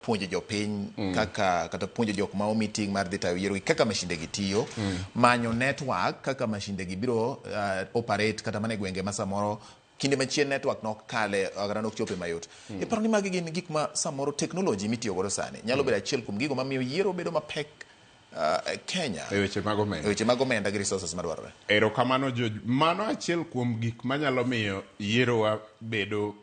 Puonjo jopiny kaka kata puonjo jok ma omi ting' mar dhi tayo yiero gi kaka mashinde gi tiyo, manyo network kaka mashinde gi biro operate kata mana e gwenge ma samoro kinde machien network nok kale kata nok chope mayot. Iparo ni magi gin gik ma samoro technology mitiyo godo sani nyalo bedo achiel kuom gigo mamiyo yiero bedo mapek Kenya e weche mag omenda. E weche mag omenda gi resources madwarore. Erokamano George. Mano achiel kuom gik manyalo miyo yierowa bedo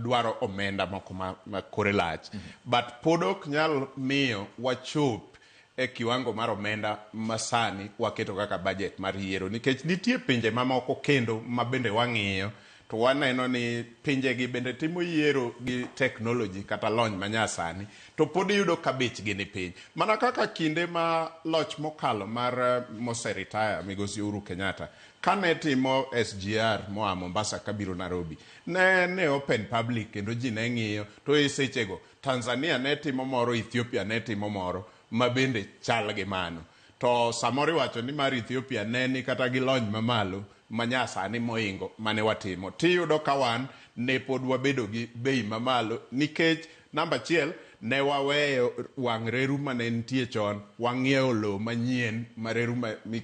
dwaro omenda moko ma kore lach. But pod ok nyal miyo wachop e kiwango mar omenda masani waketo kaka budget mar yiero, nikech nitie pinje mamoko kendo ma bende wang'iyo to waneno ni pinjegi bende timo yiero gi technology kata lony manyasani to pod iyudo ka bechgi ni piny. Mana kaka kinde ma loch mokalo mar mose retire Migosi Uhuru Kenyatta kane timo SGR moa Mombasa kabiro Nairobi, ne en e open public kendo ji ne ng'iyo, to e sechego Tanzania ne timo moro, Ethiopia ne timo moro ma bende chal gi mano. To samoro iwacho ni mar Ethiopia ne ni kata gi lony mamalo manyasani moingo mane watimo. Tiyudo ka wan ne pod wabedo gi bei mamalo nikech namba achiel ne waweyo wang' reru mane nitie chon, wang'iewo lowo manyien ma reru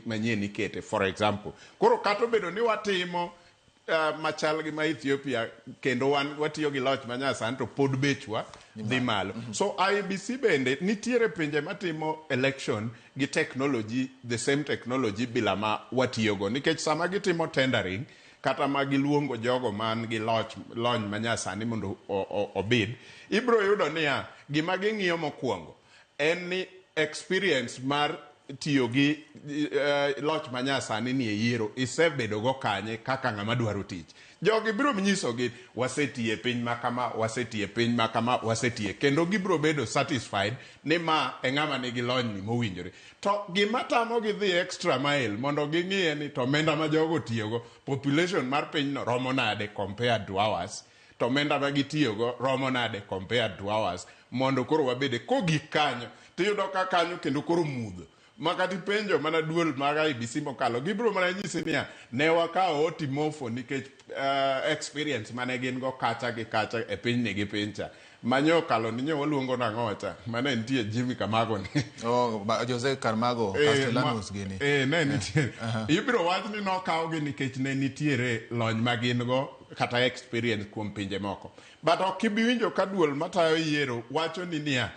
manyien ikete, for example. Koro kata obedo ni watimo machal gi ma Ethiopia kendo wan watiyo gi loch manyasani to pod bechwa dhi malo. So IEBC bende nitiere pinje matimo election gi technology, the same technology bila ma watiyogo, nikech sama gitimo tendering kata ma giluongo jogo man gi loch lony manyasani mondo obid, ibro yudo niya gima ging'iyo mokwongo en ni experience mar tiyo gi loch manyasani ni e yiero isebedo go kanye kaka ng'ama dwaro tich. Jogi biro nyisogi wasetiyo e piny ma kama, wasetiyo e piny ma kama, wasetiye, kendo gibiro bedo satisfied ni ma e ng'ama nigi lony ni mowinjore. To gima tamogi dhi extra mile mondo ging'iye ni to omenda ma jogo otiyogo, population mar pinyno romo nade compared to ours, to omenda ma gitiyogo romo nade compared to ours, mondo koro wabede. Kogik kanyo, tiyudo ka kanyo kendo koro mudho. Ma kata ipenjo mana duol mag IEBC mokalo, gibiro mana nyisi niya, ne wakawo Otimofo nikech experience mane gin go kacha gi kacha e pinyni gi piny cha. Manyo okalo ni nyo waluongo nang'o cha, mane nitie Jimmy Kamago ni. Oh, Jose Carmago, Castellanos gini. Ne nitie. Ibiro wach ni nokawgi nikech ne nitiere lony ma gin go kata experience kuom pinje moko. But ok ibi winjo ka duol matayo yiero wacho ni niya,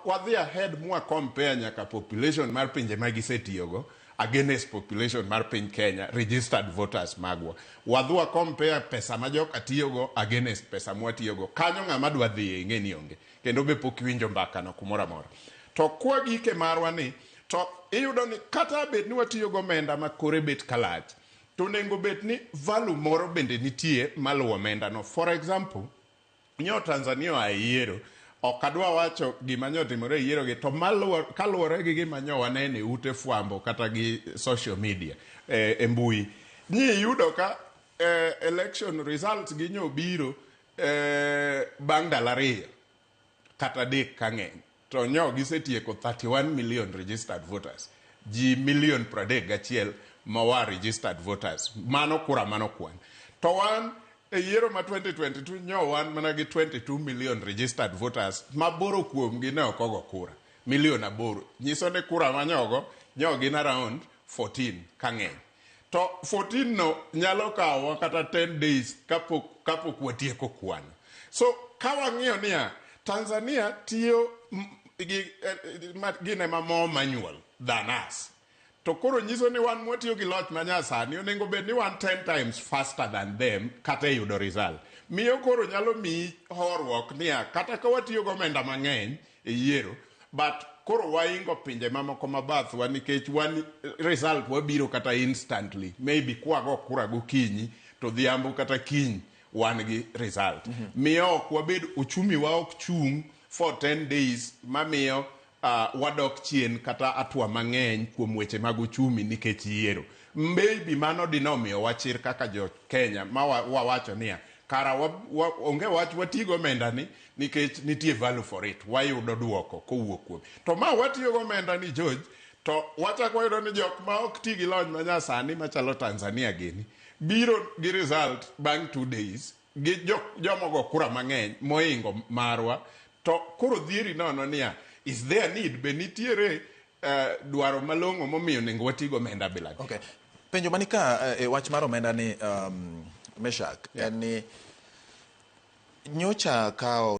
wadhi ahead mwa compare nyaka population mar pinje ma gisetiyogo against population mar piny Kenya, registered voters magwa. Wadhi wa compare pesa ma joka tiyogo against pesa mwatiyogo. Kanyo ng'ama dwa dhiye ing'e ni onge. Kendo be pok iwinjo mbaka no kumoro amora. To kwa gike marwa ni, to iyudo ni kata bed ni watiyo go omenda ma kore bet kalach, to onego bed ni value moro bende nitie maluwo omenda no. For example, nyo Tanzania oa e yiero, ok adwa wacho gima nyo otimore e yiero gi, to kaluwore gi gima nyo waneno e ute fwambo kata gi social media, e mbui, nyi iyudo ka election results gi nyo biro bang' ndalo 2 kata 3 ka ng'eny, to nyo gisetieko 31 million registered voters, ji milion 31 ma wa registered voters, mano kura mano kwan. To wan e yiero ma 2022 nyo wan mana gi 22 million registered voters, ma boro kuomgi ne ok ogo kura, milion 8, nyiso ni kura manyogo nyo gin around 14 ka ng'eny. To 14 no nyalo kawowa kata 10 days kapok watieko kwano. So ka wang'iyo niya, Tanzania tiyo gi gine ma more manual than us. To koro nyiso ni wan mwatiyo gi loch manyasani onego bed ni wan 10 times faster than them kata e yudo result. Miyo koro nyalo miyi horuok niya, kata ka watiyo gi omenda mang'eny e yiero, but koro waingo pinje mamoko mabathwa nikech wan result wabiro kata instantly, maybe kwago kura gokinyi to odhiambo kata kiny wan gi result. Miyo ok wabed, uchumi wa ok chung for 10 days mamiyo wadok chien kata hatua mang'eny kuom weche mag uchumi nikech yiero. Maybe mano dinomiyo wachir kaka jo Kenya ma wawacho niya, kara onge wach wati gi omenda ni nikech nitie value for it, wayudo duoko kowuok kuom. To ma watiyo gi omenda ni George, to wachako wayudo ni jok ma ok ti gi lony manyasani machalo Tanzania gini biro gi result bang' 2 days gi jomogo kura mang'eny moingo marwa. To koro dhieri nono niya, is there need, be nitiere dwaro malong'o momiyo onego wati gi omenda bilagi? Okay. Penjo mani ka e wach mar omenda ni, Meshak, en ni nyocha kawo